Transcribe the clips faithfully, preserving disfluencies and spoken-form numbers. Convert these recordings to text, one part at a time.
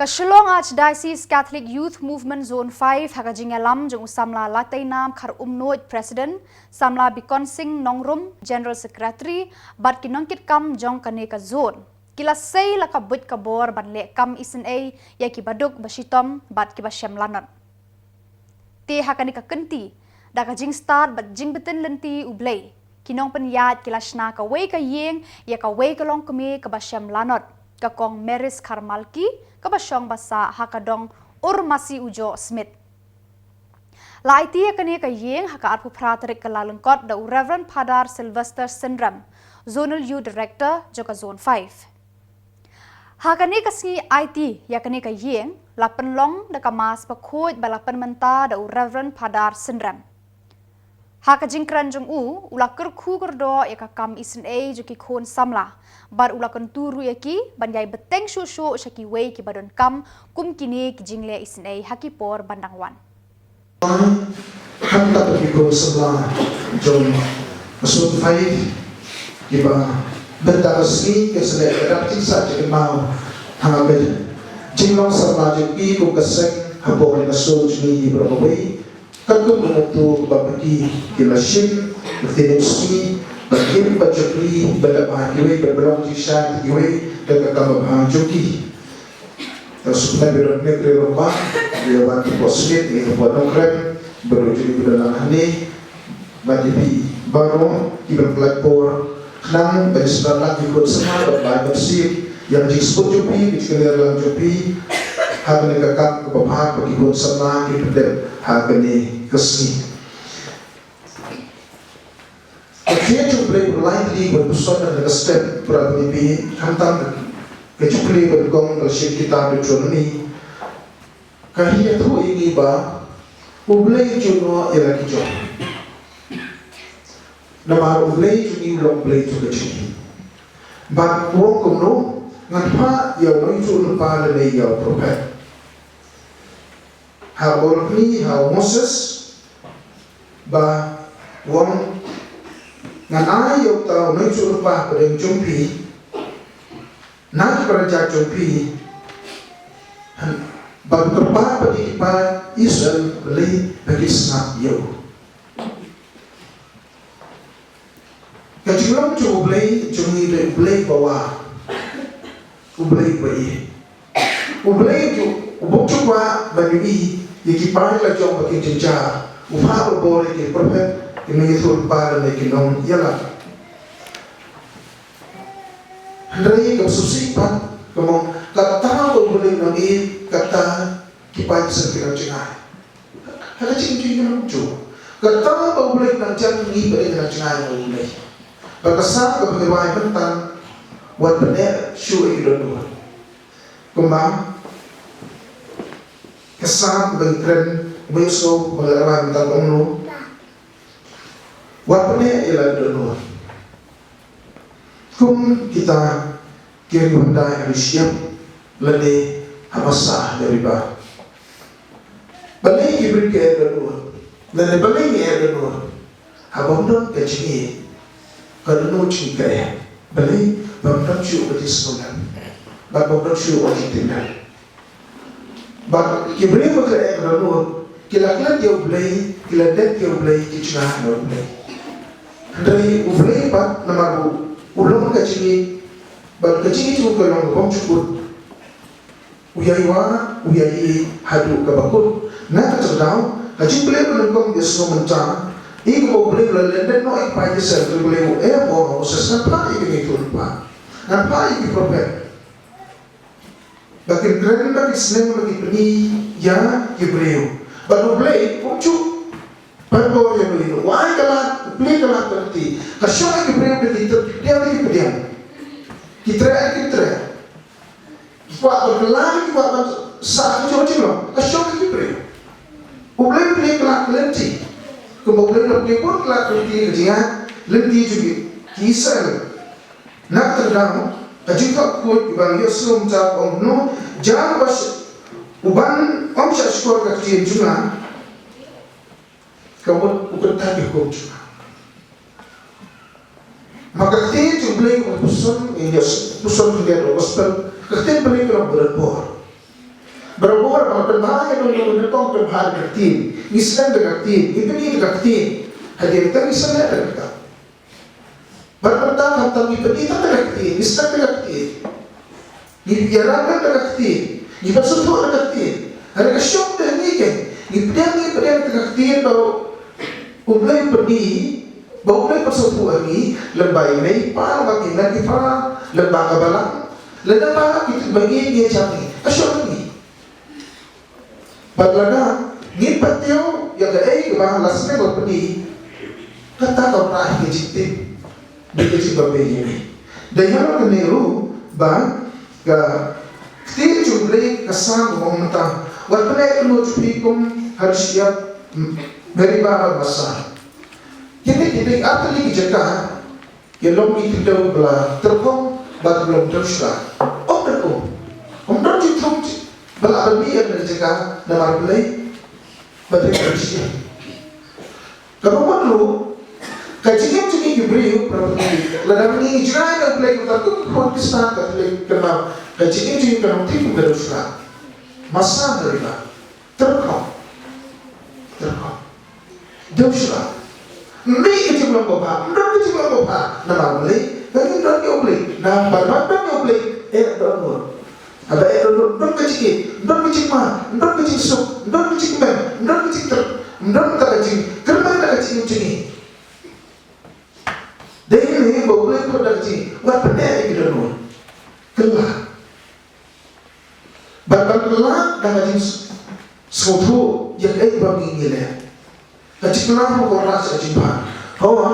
Ka Shillong Archdiocese Catholic Youth Movement Zone five ha ka jingïalam jong u samla Lateinam Kharumnuid, President, samla Bikonsing Nongrum, General Secretary, bad ki nongkitkam jong kane ka zone, ki la sei la ka buit ka bor ban leh kam isynei ïa ki baduk bashitom bad ki bashem lanot. Te ha kane ka kynti, da ka jingstad bad jingbtin lynti U Blei, ki nongpynïaid ki la shna kawei ka ïing ïa kawei ka longkmie kaba shem lanot, ka Kong Maris Kharmalki, kaba shong basah ha ka dong Urmasi Ujoh Smit. La aiti ïa kane ka ïing ha ka arphew phra tarik Kyllalyngkot da u Reverend Father Sylvester Synrem, Zonal Youth Director jong ka Zone five. Ha kane ka sngi aiti ïa kane ka ïing, la pynlong da ka Mass bakhuid ba la pynmynta da u Reverend Father Synrem. Ha ka jingkren jong u, u la kyrkhu kyrdoh ïa ka kam isynei jong ki khun samla, bad u la kyntu ruh ïa ki ban ïai bteng shuh shuh sha kiwei kiba donkam kum kine ki jingleh isynei ha ki por ban dang wan. Khamtam ki khun samla jong ka Zone five kiba mynta ka sngi ki sa leh ka dak jingsah jingkynmaw ha ka jinglong samla jong ki kum ka seng hapoh ka shnong jong ngi baroh kawei. Katkum ka mawtawei kaba phi ki la shim, ba phi la sngew, ba kim, ba jubli, ba da ba kiwei, ba long jingshisha kiwei da ka kam ba bha jong ki. Ka suk na biro ne kre ro ba, ïa wan ki posmit, ïa ki po nongkrem, baroh jong ki ba la hangne, ba ki phi baroh kiba pynlait por khnang ba sdang lang ki khun samla ba bai ban sip ïa ka jingsbun jong phi, ki jingkylliang lang jong phi ha kane ka kam kaba bha ba ki khun samla ki pyndep ha kane ka sngi. Ka ktien jong U Blei ba la ïathuh ba puson na ka step ba la pynpaw, khamtam ka jingkylli ba kong ba la shim kitab Deuteronomy. Ka ïathuh ïa ngi ba U Blei u ju noh ïa la ki jong. Namar U Blei jong ngi u long Blei jong ka jingim. Bad u ong kumno, ngan phah ïa u nongïathuhlypa lane ïa u prophet. Ha u ong kumne ha u Moses, ba u ong, ngan ai ïa uta u nongïathuhlypa hapdeng jong phi na ki para jait jong phi, bad u kyrpad pat ïa ki paid Israel, balei ba ki sngap ïa u. Ka jinglong jong U Blei jong ngi dei U Blei ba wah, U Blei ba ïeit. U Blei u bym ju kwah ban ïohi ïa ki paid la jong ba ki jynjar. U phah bor ïa ki prophet, ki nongïathuhlypa lane ki nongïalam. Hynrei ka shisha pat, kumno, kata ba U Blei u nang ïeit, kata ki paid sa ki nang jngai. Ha ka jingim jong ngi, kata ba U Blei u nang jan, ngi pat ngi nang jngai na U Blei. Bad ka Salm kaba ngi rwai mynta, wat pyneh shuh ïa ki dohnud. Kumba ka Salm ba ngi kren, ba ngi sngew ba ngi rwai mynta ka ong kumno, wat pyneh ïa la ki dohnud. Kum kita ki ri hyndai ha ri shyiap lane ha basa ha ri bah. Balei ki briew ki eh dohnud? Lane balei ngi eh dohnud? Haba ym don ka jingïeit, ka dohnud jong ngi ka eh. Balei? Ba ym don shuh ka jingsngewlem. Bad ba ym don shuh ka jingtip. Bad ki briew ba ki eh dohnud, ki la klet ïa U Blei, ki la dep ïa U Blei, ki jngai na U Blei. Hynrei U Blei pat namar u long ka jingïeit, bad ka jingïeit jong u ka long kaba ym jukut. U ïai wad, u ïai ïeit haduh kaba kut. Na kata ka daw, ha jingpule ba nyngkong ngi sngew mynta, ïa kaba U Blei u la leh noh ïa ki paid Israel, U Blei u ong ha u Moses, ngan phah ïa ki nongïathuhlypa, ngan phah ïa ki prophet. Ba kin kren, ba kin sneng, ba kin pyni ïa ki briew. Bad U Blei um ju pan bor ïa u, u ai ka lad, u plie ka lad ka lynti. Ka shong ha ki briew ba ki treh, ki pdiang, ki pdiang. Ki treh, ki treh. Ki kwah ban kylla, ki kwah ban sah, ki jong, jong, ka shong ha ki briew. U Blei u plie ka lad ka lynti. Kumba U Blei u la plie bun ka lad ka lynti, ka jingïaid lynti jong ki Israel. Na kata ka daw, ka jingthoh khuid ba ngi ïohsngew mynta ka ong kumno, jan ba sh-, uban ym shah shkor ka ktien jong nga, ka mut u kyntait ïa ka hukum jong nga. Ma ka ktien jong U Blei ka puson, ngi ïohsngew puson ka gospel, ka ktien Blei ka long ba don bor. Barabor ba pynbha ïa ngi, ngi pynbha da ka ktien, ngi sdang da ka ktien, ngi pyni da ka ktien. Hadien kata ngi sdang da kata. Bad mynta khamtam ngi pyni tang da ka ktien, ngi sdang da ka ktien. Ngi ïarap da ka ktien, ngi pynsngewthuh da ka ktien. Hynrei ka shong te ngi, ngi pdiang, ngi pdiang da ka ktien ba U Blei u pyni, ba U Blei u pynsngewthuh ha ngi, lem bad i mei i pa, lem bad ki mei ki pa, lem bad ka balang, lem bad kito kiba ngi ïeit ïa ngi, ka shong ha ngi. Bad lada ngim pat tiew ïa kaei kaba la sdang ban pyni, kata ka wanrah ïa ka jingtip bad ka jingbymhap ïa ngi. Dei halor kane ruh ba ka ktien jong U Blei ka sdang ban ong mynta, wat pyneh kynnoh jong phi kum ha riewshyiap, Meriba bad Masa. Kine ki dei ar tylli ki jaka ki long ki khyndew ba la tyrkhong bad ba long dewshlur. Ym don, ym don jingthung ba lah ban mih ïa kane ka jaka namar U Blei. Bad dei ka jingim. Kaba mut ruh, ka jingim jong ngi ki briew, para bangeit, lada ngi ïatrei ïa U Blei kumta kum ki khun Khristan Katholik, kynmaw, ka jingim jong ngi ka long tip kum ka dewshlur. Masa, Meriba. Tyrkhong. Tyrkhong. Dewshlur. Mih ka jinglong babha, ym don ka jinglong babha. Namar balei? Ba ngim don ïa U Blei. Namar ba ym don ïa U Blei, eh, don bor. Haba eh don, don ka jingïeit, don ka jingma, don ka jingsuk, don ka jingmem, don ka jingter, don ka jingkyrmen, don ka jingim jong ngi. Dei ne ba U Blei u khot da ka jingim, wat pyneh ïa ki dohnud. Kylla. Bad ban kylla da ka jingsngewthuh ïa kaei ba ngi ngi leh. Ka jingkylla ruh ka wanrah sa ka jingbha. Hawa,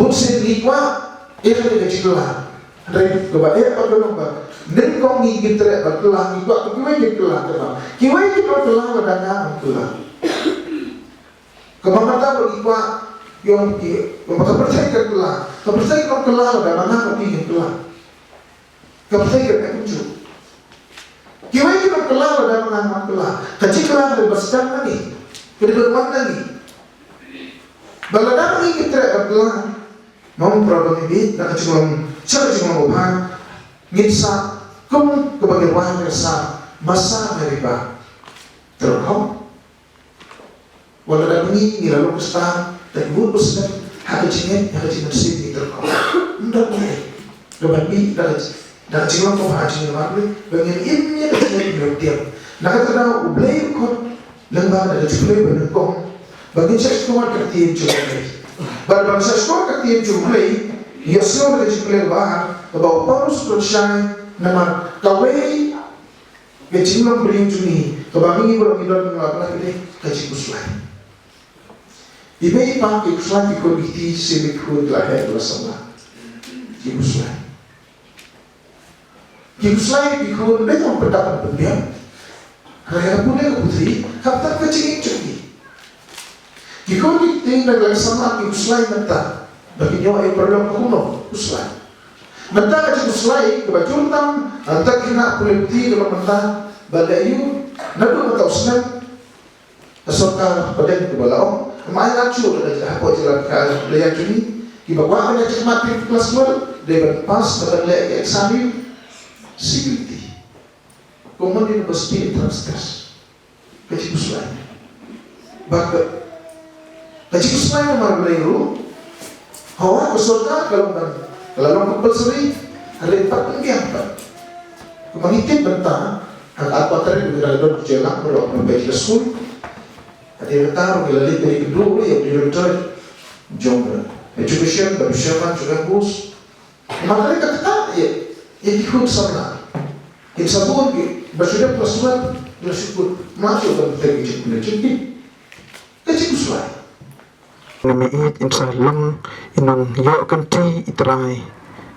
bunsien ngi kwah eh ka jingkylla. Hynrei kaba eh pat ka long ba nyngkong ngi ngim treh ban kylla, ngi kwah ba kiwei kin kylla, kaba kiwei kin kylla lada nga ngam kylla. Kaba mynta ba ngi kwah ïa ngi, kaba ka pyrthei kan kylla, ka pyrthei kan kylla lada ma nga ma phi ngin kylla. Ka pyrthei kan eh kumjuh. Kiwei ki ban kylla lada ma nga ngam kylla. Ka jingkylla ka dei ban sdang na ngi, ka dei ban wan na ngi. Bad lada ma ngi ngim treh ban kylla, mo, para bangeit, da ka jinglong, sha ka jinglong babha, ngin sah kum kaba ngi rwai, ngin sah Masa, Meriba. Tyrkhong. Wat lada ma ngi ngi la long Khristan, da ngi mut ban sdang ha ka jingngeit, ha ka jingmynsiem, ngi tyrkhong. Ym don ei ei. Kaba mih da ka, da ka jinglong kaba ha jingmynsiem, ba ngin im ïa ka jingngeit, ngin ym tieng. Na kata ka daw U Blei u khot lyngba da ka jingkylli ba nyngkong, ba ngin sa sngewthuh ka ktien jong U Blei. Bad ba ngin sa sngewthuh ka ktien jong U Blei, ïohsngew da ka jingkylli ba ar, kaba u Paulus u pynshai, namar kawei ka jinglong briew jong ngi, kaba ngi baroh ngi don, ngi la pyllait, ka dei ka jingkhuslai. I mei i pa ki khuslai ki khun, ki kti shisien ki khun ki la heh ki la samla. Ki khuslai. Ki khuslai ki khun, bad ym pynbiang, pynbiang. Hynrei ha ka pule ka puthi, ha kata ka jingim jong ki. Ki khun ki kti, da la samla ki khuslai mynta. Ba kin ïoh ïa ka paralok kumno, khuslai. Mynta ka jingkhuslai kaba jur tam, mynta ki khynnah pule puthi ka long mynta ba leh aiu, naduh mynta u snem, ka sorkar pdeng kaba la ong, ym ai lad shuh da ka jinghapoh jingïalang ka leit jong ngi, kiba kwah ban ïaid shakhmat phi klas twelve, dei ban pass, ban leh ka exam C B T. Common University Entrance Test. Ka jingkhuslai. Bad ka, ka jingkhuslai namar balei ruh? Hawa, ka sorkar ka long ban, ka la long compulsory, hynrei pat pynbiang pat. Kumba ngi tip mynta, ha ka arphew tarik ka la don ka jingïalang baroh ban poi sha skul. Hadien kata ruh ngi la leit ban ïakynduh ruh ïa u director jong ka education, bad u chairman jong ka campus. Namar kane ka ktah ïa, ïa ki khun samla. Kin sa bun ki ba shu dep klas twelve, ki la shu kut. Namar shu ban tei ki jingpynleit jingpynleit. Ka jingkhuslai. Ngi mih ïeit, in sa long, in nang ïoh kynti i trai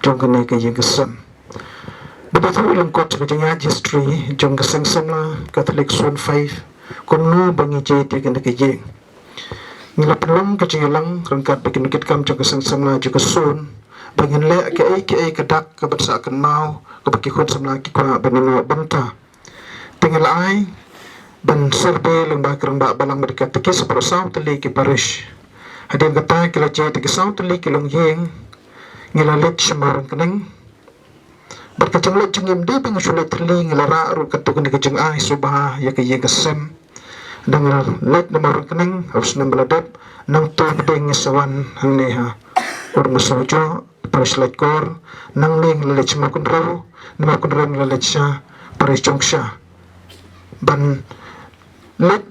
jong kane ka ïing ka sem. Bad ïa ka lyngkot ka jingïaid history jong ka Seng Samla Katholik Zone five, kumno ba ngi jied ïa kane ka ïing. Ngi la pynlong ka jingïalang ryngkat bad ki nongkitkam jong ka Seng Samla jong ka zone ba ngin leh kaei kaei ka dak kaba sah kynmaw kaba ki khun samla ki kwah ban ïehnoh bynta. Te ngi la ai ban survey lyngba ki rangbah balang bad ki katekist baroh saw tylli ki parish. Hadien kata ki la jied ïa ki saw tylli ki longïing. Ngi la leit sha Mawryngkneng. Bad ka jingleit jong ngi ym dei ba ngi shu leit thylli, ngi la rah ruh katto katne ka jingai sngewbha ïa ka ïing ka sem. Dang leit namar khnang ha u snem ba la dep, nangta ba dei ngi sa wan hangne ha Umrangso Joh, Parish Laitkor, nangne ngi la leit sha Mawkynrew, na Mawkynrew ngi la leit sha Parish Jongksha. Ban leit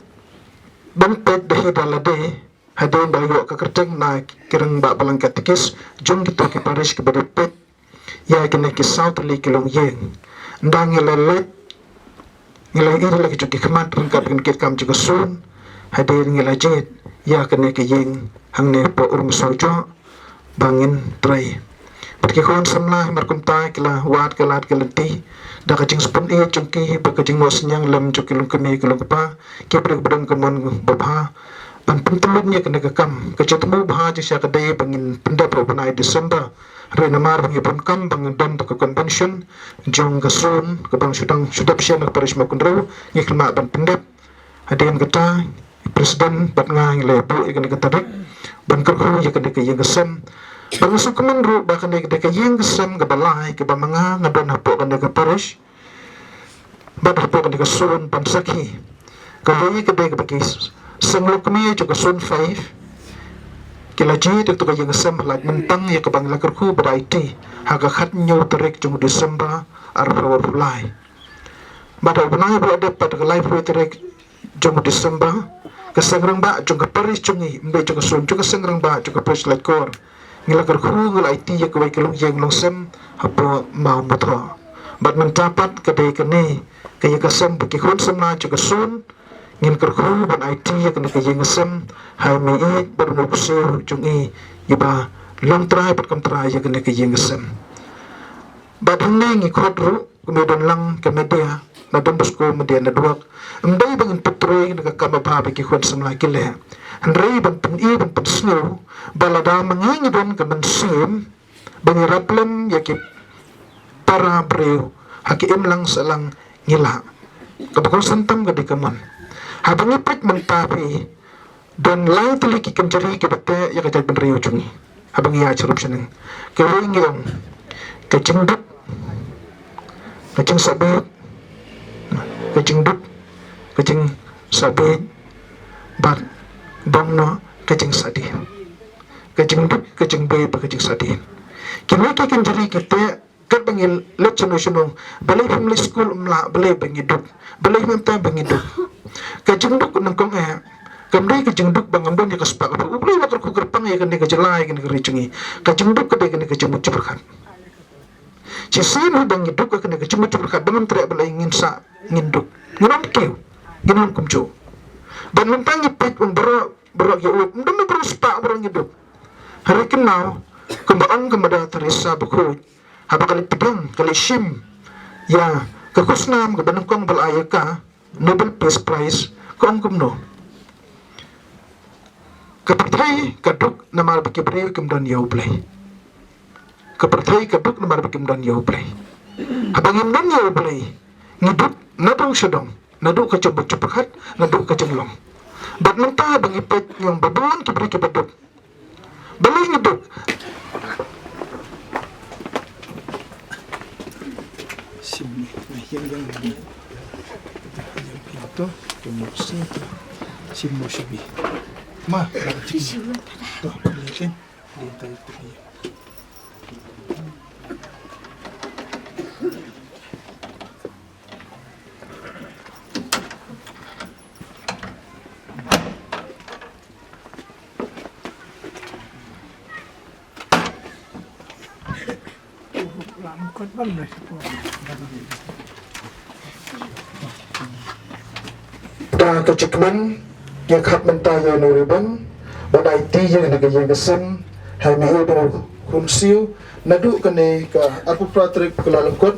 ban peit da hi da lade, hadien ba la ïoh ka kyrteng na ki rangbah balang katekis jong kito ki parish kiba dei peit ïa kine ki saw tylli ki longïing. Ynda ngi la leit, ngi la ïohi la ki jong ki khmat ryngkat kine ki kam jong ka sun, hadien ngi la jied ïa kine ki ïing hangne hapoh Umrangso Joh ba ngin trei. Bad ki khun samla hi mar kumta ki la wad ka lad ka lynti da ka jingsngewbha jong ki bad ka jingmut synñiang lem jong ki longkmie ki longkpa, ki briew ba don ka mon babha ban pyntylli ïa kane ka kam. Ka jingthmu bha jong sha ka dei ba ngin pyndep ha u bnai December. Hynrei namar ba ngi bun kam ba ngin don da ka convention jong ka sun kaba ngi shu dang shu dep shen ha ka parish Mawkynrew, ngi khlem ban pyndep. Hadien kata, president bad nga ngi la buh ïa kane ka tarik ban kyrkhu ïa kane ka ïing ka sem. Bad nga sngewkmen ruh ba kane ka dei ka ïing ka sem kaba lai kaba ma nga nga don hapoh kane ka parish bad hapoh kane ka sun ban sakhi. Kawei ka dei kaba ki seng longkmie jong ka sun five ki la jied ïa kato ka ïing ka sem ha la mynta ïa kaba ngi la kyrkhu bad aiti ha ka khathynñiew tarik jong u December arphew arphew lai. Bad ha u bnai ba la dep pat ka laiphew tarik jong u December, ka seng rangbah jong ka parish jong ngi, ym dei jong ka sun, jong ka seng rangbah jong ka parish Laitkor, ngi la kyrkhu, ngi la aiti ïa kawei ka longïing longsem hapoh Mawmuthoh. Bad mynta pat ka dei kane ka ïing ka sem ba ki khun samla jong ka sun ngin kyrkhu ban aiti ïa kane ka ïing ka sem ha i mei ïeit bad u nongpynsiew jong i, iba long trai bad kam trai ïa kane ka ïing ka sem. Bad hangne ngi khot ruh, kumba don lang ka media na Don Bosco Media Network, ym dei ba ngin pyntrei na ka kam babha ba ki khun samla ki leh, hynrei ban pyni ban pynsngew ba lada ma ngi ngi don ka mynsiem ba ngi rap lem ïa ki para briew ha ki imlang sahlang, ngi lah. Kaba kongsan tam ka dei ka mon. Haba ngi peit mynta phi, don lai tylli ki kynjri kiba teh ïa ka jaitbynriew jong ngi haba ngi ïaid sharum shaneng. Kawei ngi ong ka jingduk, ka jingsabit, ka jingduk, ka jingsabit, bad bong noh ka jingsadi. Ka jingduk, ka jingbei bad ka jingsadi. Kine ki kynjri ki teh katba ngi leit shano shano, balei phim leit skul ym lah, balei ba ngi duk, balei mynta ba ngi duk. Ka jingduk nyngkong eh kam dei ka jingduk ba ngam don ïa ka spah ka phew. U Blei u la kyrkhu kyrpang ïa kane ka jylla, ïa kane ka ri jong ngi. Ka jingduk ka dei kane ka jingmut jingpyrkhat. Shisien haba ngi duk ïa kane ka jingmut jingpyrkhat ba ngam treh balei ngin sah ngin duk, ngin ym kiew, ngin ym kumjuh. Bad mynta ngi peit ba baroh baroh ki ïa u, ym don baroh spah baroh ngi duk. Hynrei kynmaw, kumba ong ka Mother Teresa bakhuid, haba ka la pdiang, ka la shim ïa ka khusnam kaba nyngkong ba la ai ïa ka, Nobel Peace Prize, ka ong kumno: ka pyrthei ka duk namar ba ki briew kim don ïa U Blei. Ka pyrthei ka duk namar ba kim don ïa U Blei. Haba ngim don ïa U Blei, ngi duk naduh shadong, naduh ka jingmut jingpyrkhat, naduh ka jinglong. Bad mynta ba ngi peit, ngi ong ba bun ki briew kiba duk. Balei ngi duk? Sim ni, na hiang yang ni. Yang pinto, tu mo sing tu. Sim mo sibi. Ma, na ti. To, ni kan. Ni tai tu. Da ka jingkmen, ïa khap mynta ïa u ribbon, ba dei ti ïa kane ka ïing ka sem, ha i mei ïeit bad u nongpynsiew, naduh kane ka arphew phra tarik Kyllalyngkot,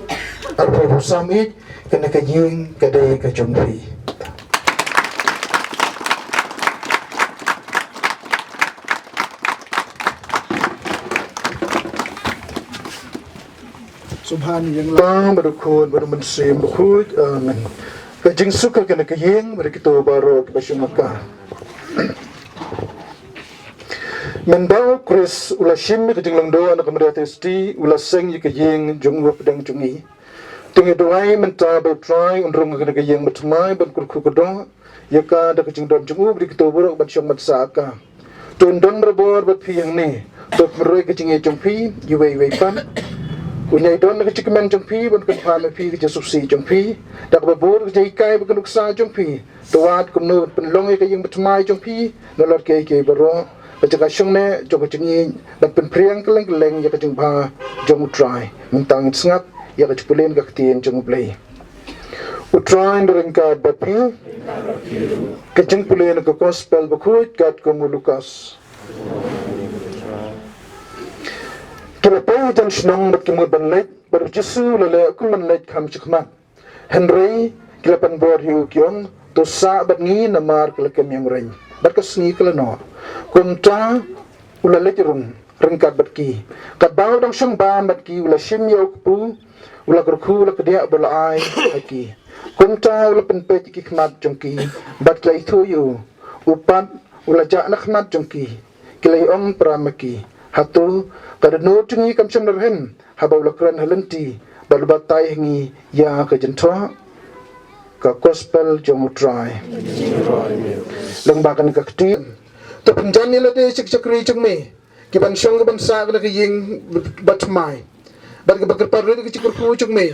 arphew arphew san ïeit, kane ka ïing ka dei ka jong phi. Sngewbha ïa u Blei, bad u Khun, bad u Mynsiem Bakhuid. Amen. Ka jingsuk ha kane ka ïing, bad kito baroh kiba shong ha ka. Mynba u Khrist u la shim ïa ka jinglong doh na ka Maria Theisotti, u la seng ïa ka ïing jong u hapdeng jong ngi. Te ngi duwai mynta ba U Trai un rung ha kane ka ïing bathymmai ban kyrkhu kyrdoh ïa ka da ka jingdon jong u, bad ïa kito baroh ban shong ban sah ha ka. To un don barabor bad phi hangne. To pynroi ka jingïeit jong phi iwei ïa iwei pat. Un ïai don ha ka jingkmen jong phi ban kyrpad ïa phi, ka jingsngewsih jong phi, da kaba bud ka jinghikai bad ka nuksa jong phi. To wad kumno ban pynlong ïa ka ïing bathymmai jong phi nalor kiei kiei baroh, ka jaka shongneh jong ka jingïeit, ban pynphriang kylleng kylleng ïa ka jingbha jong U Trai. Mynta ngin sngap ïa ka jingpule na ka ktien jong U Blei. U Trai un ryngkat bad phi. Ka jingpule na ka Gospel bakhuid katkum u Lukas. Ki la poi hajan shnong bad ki mut ban leit, bad U Jisu u la leh kum ban leit kham shakhmat. Hynrei ki la pynbor ïa u, ki ong, to sah bad ngi namar ka la kem ïa u reng, bad ka sngi ka la noh. Kumta u la leit rung ryngkat bad ki. Katba u dang shong bam bad ki, u la shim ïa u kpu, u la kyrkhu, u la kdiah bad u la ai ha ki. Kumta u la pynpeit ïa ki khmat jong ki, bad ki la ithuh ïa u. U pat u la jah na khmat jong ki. Ki la ïa ong para ma ki, hato ka dohnud jong ngi kam shym la rhem haba u la kren ha lynti bad u batai ha ngi ïa ka jingthoh? Ka Gospel jong U Trai. Lyngba kane ka kti, to pynjan ïa lade sha ka shakri jong me, ki ban shong ki ban sah ha kane ka ïing bathymmai, bad ki ban kyrpad rit ïa ka jingkyrkhu jong me.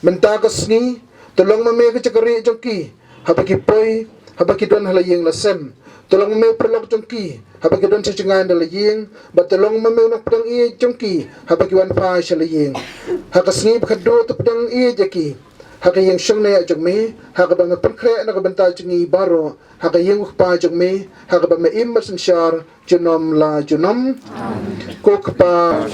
Mynta ka sngi to long ma me ka jaka rieh jong ki, haba ki poi, haba ki don ha la ïing la sem. To long ma me u paralok jong ki, haba ki don sha jngai na la ïing, bad to long ma me u nongpdiang ïeit jong ki, haba ki wan phai sha la ïing. Ha ka sngi ba khatduh to pdiang ïeit ïa ki ha ka ïing shongneh jong me, ha kaba me pynkhreh na ka bynta jong ngi baroh, ha ka ïing u Kpa jong me, ha kaba me im bad synshar junom la junom. Ko Kpa,